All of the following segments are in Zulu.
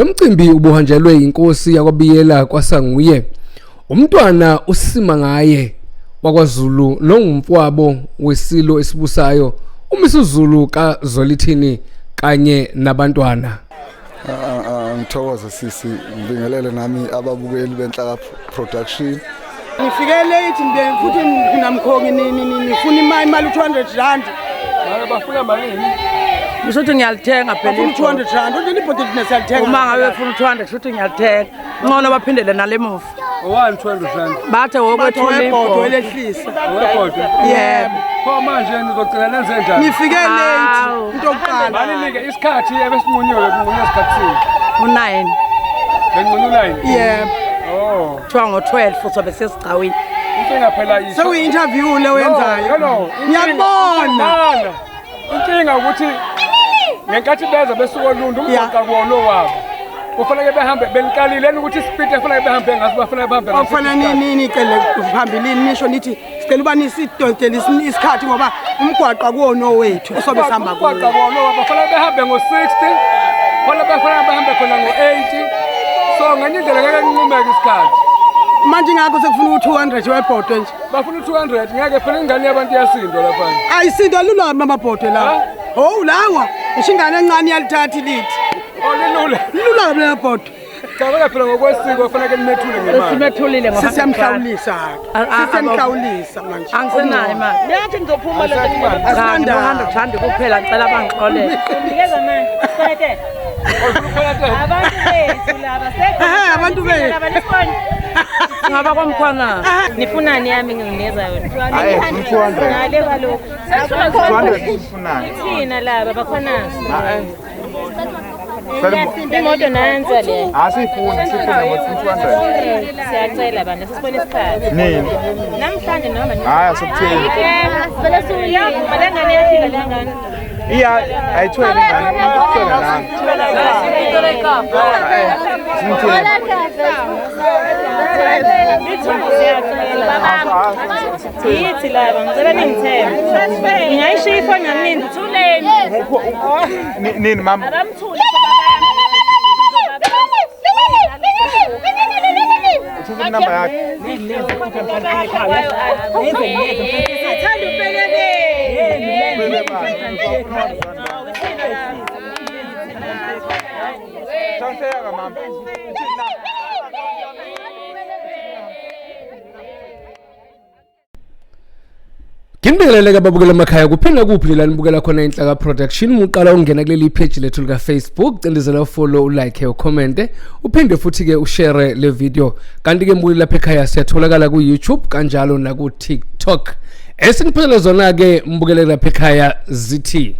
Lo mcimbi ubuhanjelwe inkosi yakwaBiyela kwaSanguye, umntwana uSimangaye wakwaZulu nongumfowabo wesilo esibusayo uMisuzulu kaZwelithini kanye nabantwana. Ngithokoze sisi, ngibingelele nami ababukeli beNhlaka Production. Ngifike late nje futhi namkhongi nifuna imali u-200 rand. Bafuna malini? Ngisho ukuthi ngiyalithenga phela. Bafuna u-200 rand. Uthi ibhodi lina siyalithenga. Uma ngabe befuna u-200 kusho ukuthi ngiyalithenga. Ngcono baphindele nale muva. Owani 200 rand? Bathe wokwethula ibhodo elehlisa. Webhodo? Yebo. Pho manje nizogcina nenze njani? Nifike late into yokuqala. Baninike isikhathi ebesinqunyiwe kunqunywa isikhathi sini. U-9. Benqunywa u-9? Yebo. Oh. Kuthiwa ngo-12 sobe sesigcawini. Inkinga phela yisho. Sekuyi-interview le oyenzayo. No, no. Ngiyakubona. Inkinga ukuthi ngenkathi beza besuka oLundi umgwaqo kuwona owabo. Kufanele behambe benikalile ukuthi ispeed efanele behambe ngaso bafanele behambe ngaso. Okufanele nicele phambilini nisho nithi sicela uba nisidonsele isikhathi ngoba umgwaqo akuwona owethu osobe sihamba kuwo. Umgwaqo akuwona owabo bafanele behambe ngo-60, khona bafanele behambe khona ngo-80. So ngenye indlela ngeke kunqumeke isikhathi. Manje ngakho sekufuna u-200 webhodwe nje. Bafuna u-200 ngeke phela ingane yabantu iyasindwa lapha. Ayisindwa lula amabhodwe lawa. Oh lawa ngisho ingane encane iyalithatha ilithi. Oh lilula. Lilula kabi lamabhodwe. Cha kodwa phela ngokwesiko kufanele nimethule ngemali. Simethulile ngoba Sesiyamhlawulisa. Sesiyamhlawulisa manje. Angisenayo imali. Ngiyathi ngizophuma le Asinandaba. 100 rand kuphela ngicela bangixolele. Nikeza manje. Sikwelete. Abantu bethu laba sekho. Ehhe, abantu bethu. Laba nisibone. Ngaba kwamkhwana. Nifunani yami nginikeza yona. Hayi, 200. Ngale kwalokho. 200 sifunani? Thina laba bakhona. Sele- Imoto nansa le. Asifuni, sifuna ngo-200. Siyacela bana sisibone isikhathi. Nini? Namhlanje noma nini. Hayi asikutheni. Vele suyivuma le ngane iyafika le ngane. Iya, ayithwele ingane, umuntu uthwele nami. Simtheni. Yithi laba ngicela ningithembe. Ngingayishiya ifoni yami nini? Thuleni. Nini mama? Abamthule. Uthatha inamba yakhe. Sithanda upelele. Upelele bani? Transfer mama. Nginibingelele ababukela emakhaya kuphela kuphi la nibukela khona Inhlaka Production. Uqala ungena kuleli page lethu lika Facebook, cindezela ufollow, ulike, ucomment, uphinde futhi ke ushare le video. Kanti ke mbukeli lapha ekhaya siyatholakala ku YouTube kanjalo na ku TikTok. Esiniphele zona ke mbukele lapha ekhaya zithi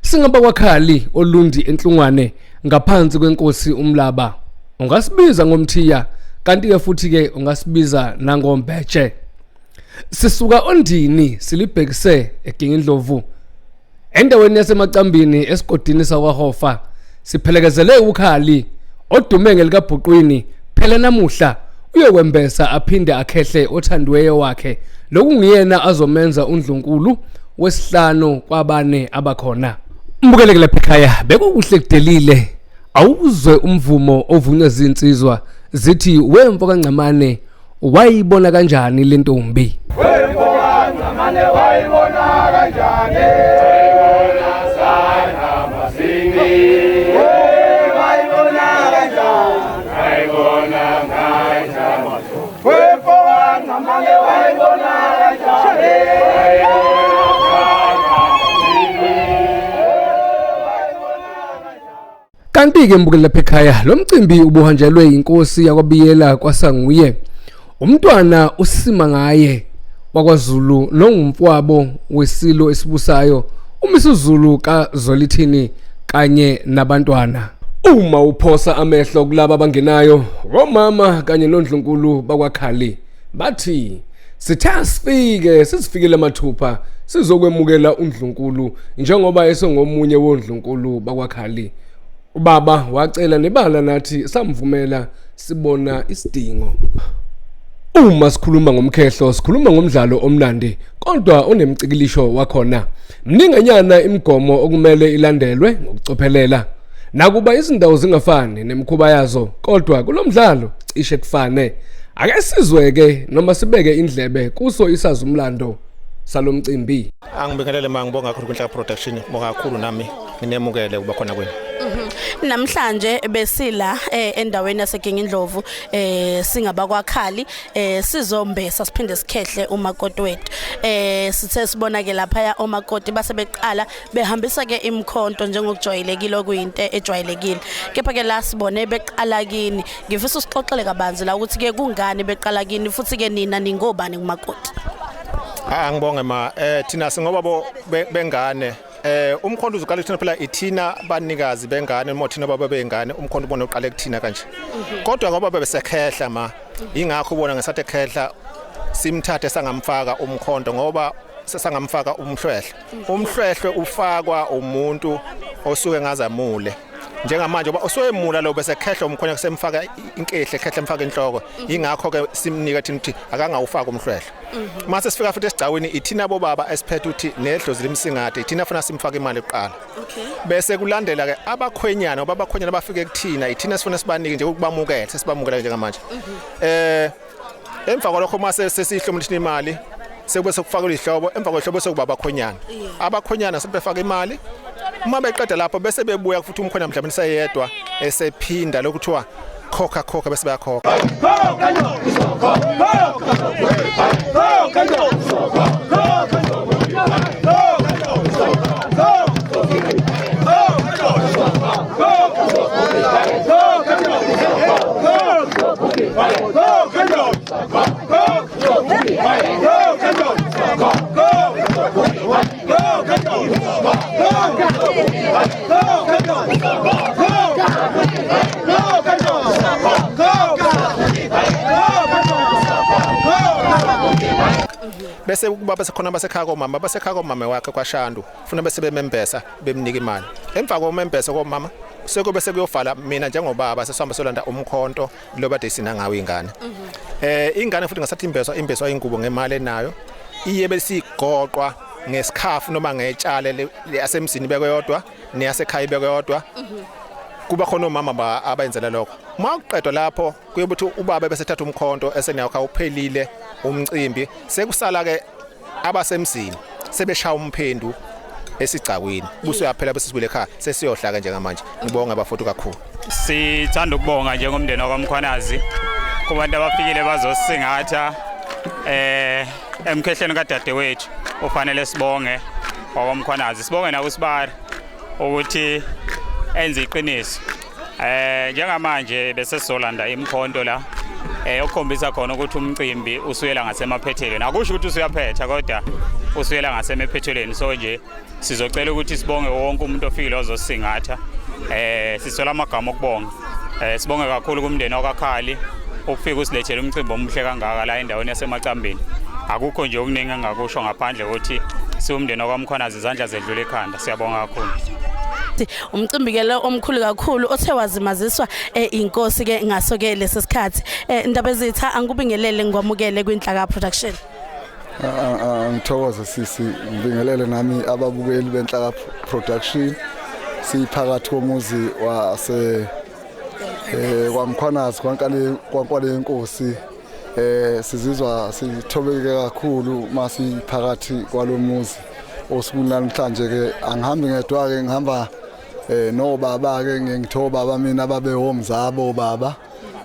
singaba kwakhali olundi enhlungwane ngaphansi kwenkosi uMlaba. Ungasibiza ngomthiya kanti ke futhi ke ungasibiza nangombetshe. Sisuka ondini silibhekise eGingindlovu endaweni yaseMacambini esigodini sakwaHofa. Siphelekezele uKhali odume ngelikabhuqwini phela namuhla uyokwembesa aphinde akhehle othandiweyo wakhe lokunguyena azomenza undlunkulu wesihlanu kwabane abakhona. Mbukeleke lapha ekhaya bekukuhle kudelile awuzwe umvumo ovunywa zinsizwa zithi wemfo kaNgcamane wayibona kanjani le ntombi. Wemfo kaNgcamane wayibona kanjani? Wayibona sayihamba singile. Wayibona kanjani? Wayibona ngayihamba. Wemfo kaNgcamane wayibona kanjani? Kanti-ke mbukeli lapha ekhaya lo mcimbi ubuhanjelwe inkosi yakwaBiyela kwaSanguye, umntwana uSimangaye wakwaZulu nongumfowabo wesilo esibusayo uMisuzulu kaZwelithini kanye nabantwana. Uma uphosa amehlo kulaba abangenayo, omama kanye nondlunkulu bakwaKhali bathi sithe asifike sizifikele mathupha sizokwemukela undlunkulu njengoba esengomunye wondlunkulu bakwaKhali. Ubaba wacela nebala nathi samvumela sibona isidingo. Uma sikhuluma ngomkhehlo sikhuluma ngomdlalo omnandi kodwa onemcikilisho wakhona. Mninganyana imigomo okumele ilandelwe ngokucophelela. Nakuba izindawo zingafani nemikhuba yazo kodwa kulomdlalo cishe kufane. Ake sizwe-ke noma sibeke indlebe kuso isazumlando salomcimbi. Angibingelele ma, ngibonga kakhulu kwiNhlaka Production, ngibonga kakhulu nami nginemukele ukuba khona kwenu. Namhlanje besila endaweni yaseGingindlovu singabakwaKhali sizombesa siphinde sikhehle umakoti wethu. Sithe sibona ke lapha omakoti base beqala behambisa ke imkhonto njengokujwayelekile okuyinto ejwayelekile. Kepha ke la sibone beqala kini. Ngifisa usixoxele kabanzi la ukuthi ke kungani beqala kini futhi ke nina ningobani kumakoti. Angibonge ma, thina singoba bo bengane umkhonto uzoqala kuthina phela, ithina banikazi bengane noma thina baba bengane, umkhonto ubona uqale kuthina kanje. Kodwa ngoba bebesekhehla ma, ingakho ubona ngesathe khehla simthathe sangamfaka umkhonto ngoba sesangamfaka umhlwehlwe. Umhlwehlwe ufakwa umuntu osuke ngazamule. Njengamanje ngoba osuyemula lo bese khehla umkhonto kusemfaka inkehle khehla emfaka inhloko, ingakho ke simnika thina ukuthi akangawufaka umhlwehlwe. Mase sifika futhi esigcawini ithina bobaba esiphethe ukuthi nedlozi limsingathe, ithina funa simfake imali kuqala. Bese kulandela ke abakhwenyana, ngoba abakhwenyana bafike kuthina, ithina sifuna sibanike nje ukubamukela, sesibamukela njengamanje. Emva kwalokho mase sesihlomula thina imali sekube sokufaka ihlobo, emva kwehlobo sekuba abakhwenyana. Abakhwenyana sebefaka imali. Uma beqeda lapho bese bebuya futhi umkhwenyana mhlawumbe seyedwa esephinda lokuthiwa khokha khokha bese bayakhokha. Bese kuba bese khona basekhaya komama, basekhaya komama wakhe kwaShandu funa bese bemembesa bemnika imali. Emva komembesa komama sekube sekuyovala mina njengobaba sesihamba solanda umkhonto lo bade sina ngawo ingane. Ingane futhi ngasathi imbeswa ingubo ngemali enayo iye besigoqwa ngesikhafu noma ngetshale yasemzini ibekwe yodwa neyasekhaya ibekwe yodwa. Kuba khona omama abayenzela lokho. Uma kuqedwa lapho kuyobe uthi ubaba bese thatha umkhonto esenyawo uphelile umcimbi, sekusala ke abasemzini sebeshaya umphendu esigcawini buso yaphela bese sibuyele ekhaya sesiyohla ke njengamanje. Ngibonga bafowethu kakhulu. Sithanda ukubonga njengomndeni wakwaMkhwanazi kubantu abafikile bazosingatha emkhehleni kadadewethu, ufanele sibonge wakwaMkhwanazi, sibonge nakusibari ukuthi enze iqiniso. Njengamanje bese sizolanda imkhonto la okukhombisa khona ukuthi umcimbi usuyela ngasemaphethelweni. Akusho ukuthi usuyaphetha kodwa usuyela ngasemaphethelweni. So nje sizocela ukuthi sibonge wonke umuntu ofikile ozosingatha. Siswela amagama okubonga. Sibonge kakhulu kumndeni wakwaKhali ukufika usilethele umcimbi omuhle kangaka la endaweni yaseMacambini. Akukho nje okuningi engakusho ngaphandle kokuthi siwumndeni wakwaMkhwanazi, izandla zedlula ekhanda. Siyabonga kakhulu. Umcimbi ke lo omkhulu kakhulu othe wazimaziswa inkosi ke ngaso ke lesi sikhathi. Ndabezitha, angikubingelele ngikwamukele kwiNhlaka Production. Angithokoze sisi, ngibingelele nami ababukeli beNhlaka Production. Siphakathi komuzi wase kwaMkhwanazi kwaNkwale yenkosi. Sizizwa sithobeke kakhulu masiphakathi kwalomuzi osuku namhlanje ke. Angihambi ngedwa ke, ngihamba nobaba ke, ngithoba baba mina ababe womzabo baba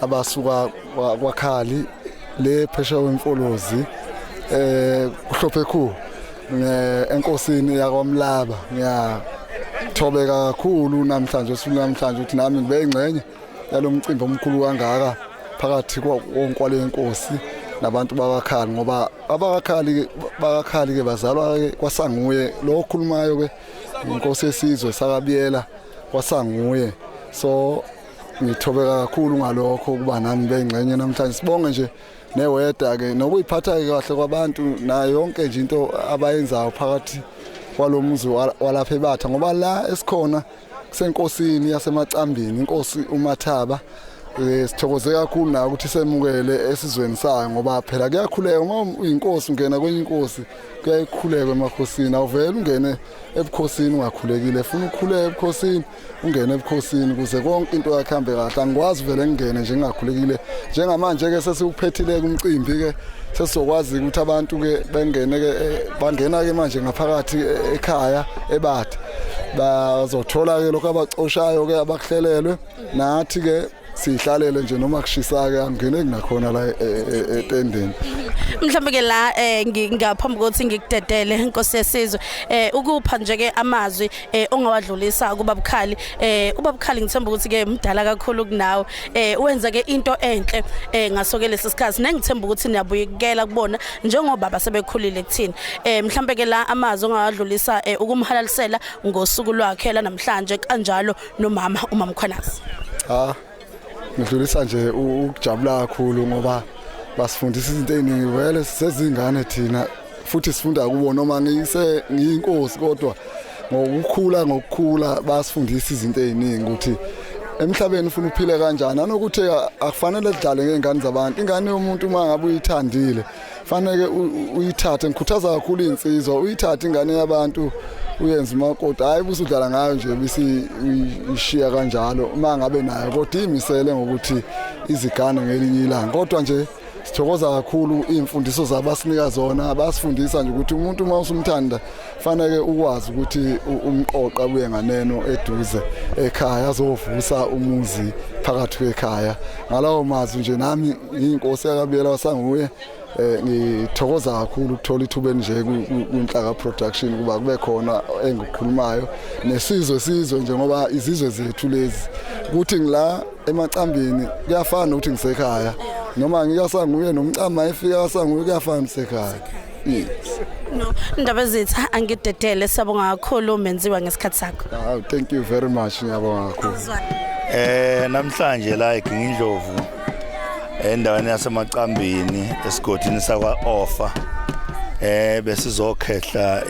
abasuka kwaKhali le phesheya kwemfolozi kuhlophe khu enkosini yakwaMlaba. Ngiyathobeka kakhulu namhlanje usuku namhlanje ukuthi nami ngibe ingxenye yalomcimbi omkhulu kangaka phakathi konkwale yenkosi nabantu bakaKhali, ngoba abakaKhali bakaKhali ke bazalwa ke kwaSanguye. Lo okhulumayo ke inkosi yesizwe sakaBiyela kwaSanguye. So ngithobeka kakhulu ngalokho ukuba nami bengxenye namhlanje. Sibonge nje neweda ke nokuyiphatha kahle kwabantu nayo yonke nje into abayenzayo phakathi kwalomuzi walapha eBatha, ngoba la esikhona kusenkosini yaseMacambini, inkosi uMathaba. Sithokoze kakhulu nayo ukuthi semukele esizweni sayo, ngoba phela kuyakhuleka uma uyinkosi ungena kwenye inkosi, kuyayikhuleka emakhosini. Awuvele ungene ebukhosini ungakhulekile, funa ukhuleke ebukhosini, ungene ebukhosini ukuze konke into yakho ihambe kahle. Angikwazi vele ngingene nje ngingakhulekile. Njengamanje-ke sesiwuphethile-ke umcimbi-ke, sesizokwazi ukuthi abantu-ke bengene-ke, bangena-ke manje ngaphakathi ekhaya eBatha, bazothola-ke lokhu abacoshayo-ke abakuhlelelwe. Nathi-ke sihlalele nje noma kushisa-ke, angingeneki nakhona la etendeni. Mhlawumbe ke la ngaphambi kokuthi ngikudedele, Nkosi yesizwe, ukupha nje ke amazwi ongawadlulisa kubabukhali. Ubabukhali ngithemba ukuthi ke mdala kakhulu kunawe, wenza ke into enhle ngasoke lesi sikhathi, nengithemba ukuthi niyabuyekela kubona njengobaba sebekhulile kuthini. Mhlawumbe ke la amazwi ongawadlulisa ukumhalalisela ngosuku lwakhe la namhlanje, kanjalo nomama uMamkhwanazi. Cha, ngidlulisa nje ukujabula kakhulu ngoba basifundisa izinto ey'ningi vele sezingane thina, futhi sifunda kubo noma ngiyise ngiyinkosi, kodwa ngokukhula basifundisa izinto ey'ningi ukuthi emhlabeni ufuna uphile kanjani, nanokuthi akufanele sidlale ngey'ngane zabantu. Ingane yomuntu uma ngabe uyithandile fanele uyithathe. Ngikhuthaza kakhulu iy'nsizwa, uyithathe ingane yabantu uyenze umakoti, hhayi busudlala ngayo nje bese uyishiya kanjalo. Uma ngabe nayo kodwa iyimisele ngokuthi izigane ngelinye ilanga. Kodwa nje sithokoza kakhulu iy'mfundiso zabo abasinika zona, basifundisa nje ukuthi umuntu uma usumthanda fanele ukwazi ukuthi umqoqa abuye nganeno eduze ekhaya, azovusa umuzi phakathi kwekhaya. Ngalawo mazwi nje nami ngiyinkosi yakaBiyela wasanguye, ngithokoza kakhulu ukuthola ithuba nje kwiNhlaka Production kuba kube khona engikukhulumayo nesizwe sizwe nje, ngoba izizwe zethu lezi ukuthi ngila emacambini kuyafana nokuthi ngisekhaya, noma ngikasanguye nomcama efika kasanguye kuyafana nisekhaya. Yes. No, ndaba ezitha angidedele, siyabonga kakhulu menziwa ngesikhathi sakho. Oh, thank you very much, ngiyabonga kakhulu. Namhlanje la eGingindlovu endaweni yaseMacambini esigodini sakwa Ofa, besizokhehla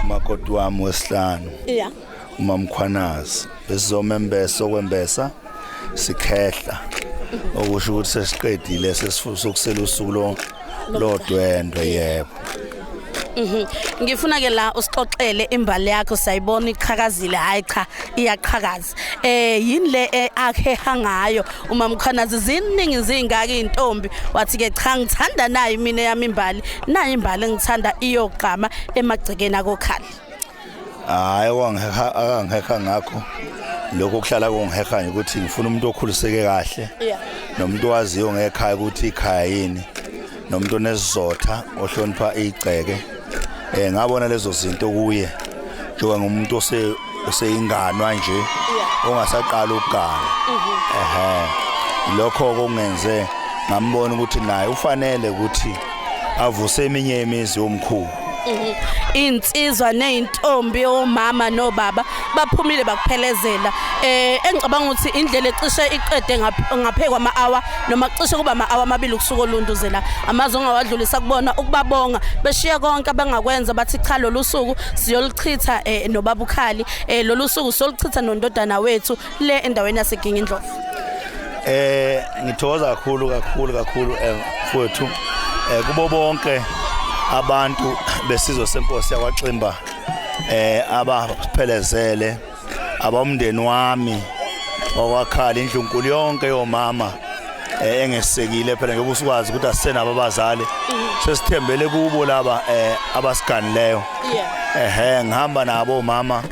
makoti wami wesihlanu uMamkhwanazi, besizomembesa okwembesa sikhehla, okusho ukuthi sesiqedile, sesifusokusela usuku lodwendwe. Yebo. Ngifuna ke la usixoxele imbali yakho, sayibona iqhakazile. Hayi cha, iyaqhakaza. Yini le akheha ngayo uMamkhwanazi? Ziningi zingaka intombi, wathi ke cha ngithanda nayo mina yami imbali, nayo imbali engithanda iyogqama emagcekeni akokhali. Hayi, akangiheha ngakho lokho kuhlala kungiheha nje ukuthi ngifuna umuntu okhuliseke kahle nomuntu owaziyo ngekhaya ukuthi ikhaya yini, nomuntu onesizotha ohlonipha igceke. Ngabona lezo zinto kuye njengoba ngumuntu oseyinganwa nje ongasaqala ukugana. Lokho kungenze ngambona ukuthi naye ufanele ukuthi avuse eminye imizi yomkhulu. Insizwa nezintombi, omama nobaba baphumile bakuphelezela. Engicabanga ukuthi indlela ecishe iqede ngaphekwa ama-hour noma cishe kuba ama-hour amabili kusuka olunduze la. Amazwi ongawadlulisa kubona ukubabonga beshiya konke abangakwenza, bathi cha lolu suku siyoluchitha nobabukhali, lolu suku siyoluchitha nondodana wethu le endaweni yaseGingindlovu. Ngithokoza kakhulu kakhulu kakhulu mfowethu, kubo bonke abantu besizwe senkosi yakwaXimba abaphelezele, abamndeni wami okwakhala indlunkulu yonke yomama engesekile phela, njengoba usukwazi ukuthi asisenabo abazali, sesithembele kubo laba abasiganileyo. Ngihamba nabo mama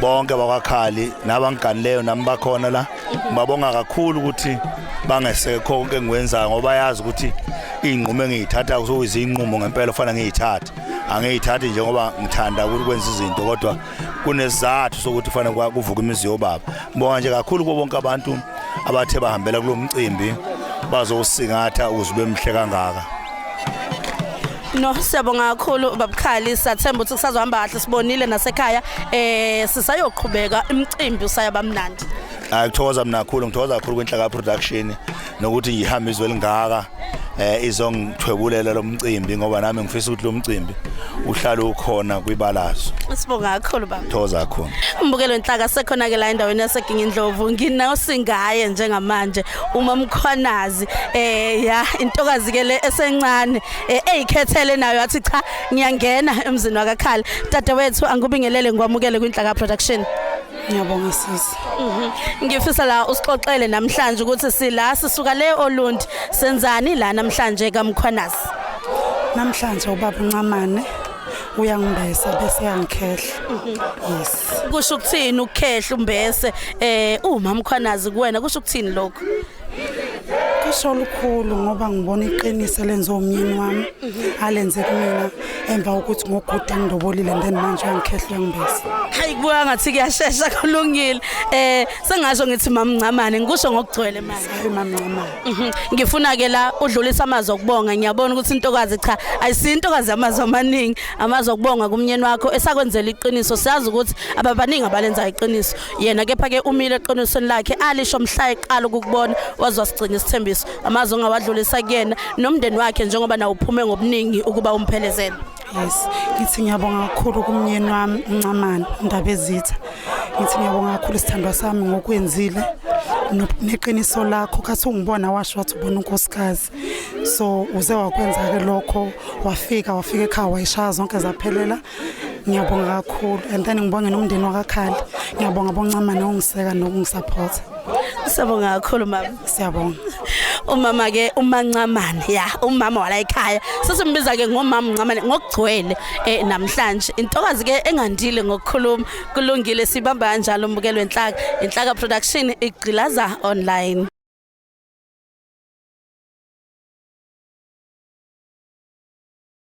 bonke bakwakhali nabangiganileyo nami bakhona la. Ngibabonga kakhulu ukuthi bangeseke konke engikwenzayo, ngoba bayazi ukuthi iy'nqumo engiyithatha kusuke izinqumo ngempela kufanele ngiyithathe. Angiyithathi njengoba ngithanda ukwenza izinto, kodwa kunesizathu sokuthi kufanele kuvuke imizi yobaba. Ngibonga nje kakhulu kubo bonke abantu abathe bahambela kulo mcimbi bazowusingatha ukuze ube mhle kangaka. No, siyabonga kakhulu babukhali, siyathemba ukuthi kusazohamba kahle, sibonile nasekhaya sisayoqhubeka imicimbi usayaba mnandi. Hayi, ngithokoza mina kakhulu, ngithokoza kakhulu kwiNhlaka Production nokuthi ngihambe izwe elingaka izongithwebulela lo mcimbi, ngoba nami ngifisa ukuthi lo mcimbi Uhlale ukhona kwibalazo. Sibonga kakhulu baba. Thokoza kakhulu. Umbukelo wenhlaka sekhona ke la endaweni yaseGingindlovu nginosingaye njengamanje uma Mkhwanazi ya intokazi ke le esencane eyikhethele nayo yathi cha ngiyangena emzini wakaKhali. Dadewethu angubingelele ngikwamukele kwiNhlaka Production. Ngiyabonga sisi. Ngifisa la usixoxele namhlanje ukuthi sila sisuka le Olundi senzani la namhlanje kaMkhwanazi. Namhlanje ubaba uNcamane uyangibesa bese yangikhehla. Yes. Kusho ukuthini ukukhehla umbese uma Mkhwanazi kuwena kusho ukuthini lokho? Kusho lukhulu ngoba ngibona iqiniso lenziwa umyeni wami alenze kumina emva kokuthi ngoguda ngilobolile and then manje uyangikhehla uyangibesa. Hayi kubuka ngathi kuyashesha kulungile. Sengasho ngithi mamncamane ngikusho ngokugcwele manje. Hayi mamncamane. Ngifuna ke la udlulisa amazwi okubonga ngiyabona ukuthi intokazi cha ayisintokazi amazwi amaningi amazwi okubonga kumnyeni wakho esakwenzela iqiniso siyazi ukuthi ababaningi abalenza iqiniso yena kepha ke umile eqinisweni lakhe alisho mhla eqala ukukubona wazwa sigcina isithembiso amazwi ongawadlulisa kuyena nomndeni wakhe njengoba nawo uphume ngobuningi ukuba umphelezele. Yes, ngithi ngiyabonga kakhulu kumnyeni wami uNcamane Ndabezitha. Ngithi ngiyabonga kakhulu isithandwa sami ngokwenzile neqiniso lakho kathi ungibona washo wathi ubona unkosikazi. So uze wakwenza ke lokho wafika ekhaya wayishaya zonke zaphelela. Ngiyabonga kakhulu and then ngibonge nomndeni wakaKhali. Ngiyabonga boNcamane ongiseka nokungisupport. Siyabonga kakhulu mama. Siyabonga. Umama ke uMancamane ya umama wala ekhaya sesimbiza ke ngomama Ncamane ngokugcwele namhlanje intokazi ke engandile ngokukhuluma kulungile sibamba kanjalo umbukelo wenhlaka Inhlaka Production igqilaza online.